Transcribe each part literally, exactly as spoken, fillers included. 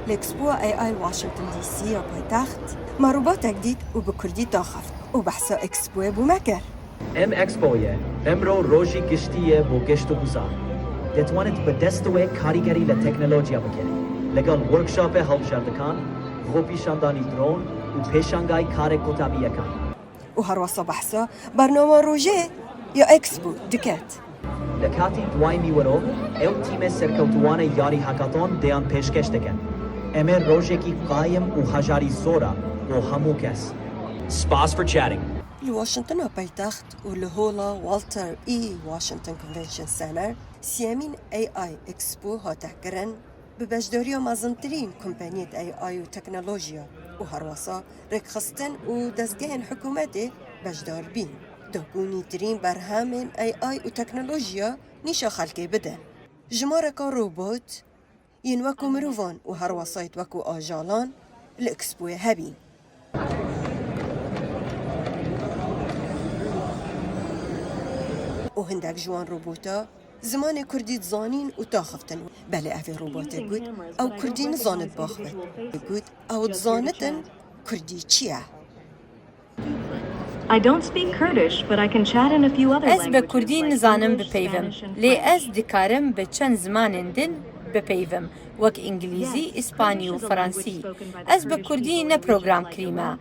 Li Expo A I Washington D C ya paytext me robotek dît û bi kurdî daxeft û behsa Expoyê bo me kir. Em Expoyê emro rojî giştî ye bo geşt û guzar. Detwanit bi dest wê karîgerî li teknolojiya bike. Legel workshopê hilbijardikan, xwepîşandanî drone û pêşangayî karê qutabîyekan. Û herwesa behsa bernama rojê ya Expo diket. Li katî duwayî mîwero ew tîmê serkewtûwanê yarî hackathon deyan pêşkeş dikin. Em ê rojekî qayim û hejarî zor e bo hemû kes. Spas for chatting. Li Washingtona paytext û li hola Walter E. Washington Convention Center siyemîn A I Expo hate kirin, bi beşdariya mezintirîn kompaniyêt A I û teknolojiya û herwesa rêkxistin û dezgehên hikûmetê beşdar bîn, da ku nîtirîn berhemên A I û teknolojiya nîşa xelkê bidin. Jimareka robot yên wekû mirovan û herwesayêt wekû ajalan li Expoyê hebîn. Û hindek ji wan robota zimanê kurdî dizanîn û daxiftin. Belê evê robotê got, ew kurdî nizanit baxwet. Got, ew dizanitin kurdî çi ye? I don't speak Kurdish, but I can chat in a few other Ez bi languages kurdî like nizanim English, bipeyvim, Spanish, and lê French. Ez dikarim bi çend zimanên din bipeyvim, wek îngilîzî, îspanî û fransî. Ez bi kurdî ne program kirîme.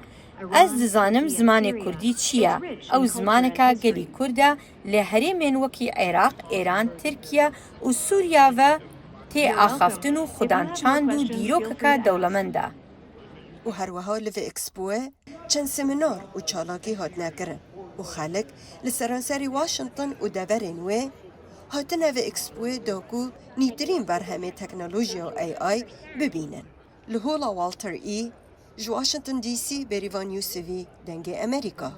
Ez dizanim zimanê kurdî çi ye. Ew zimaneka gelî kurd e, li herêmên wekî Iraq, Îran, Tirkiye û Sûriya ve tê axaftin û xudan çand û dîrokeke dewlemend e. Û her wiha li vê Expoyê çend semînar û çalakî hatine kirin û xelk li seranserî Washington û deverên wê hatine vê Expoyê da ku nîvtirîn berhemê teknolojiya û A I bibînin. Li hola Walter E. ji Washington D C Bêrîvan Yûsivî, Dengê Amerîka.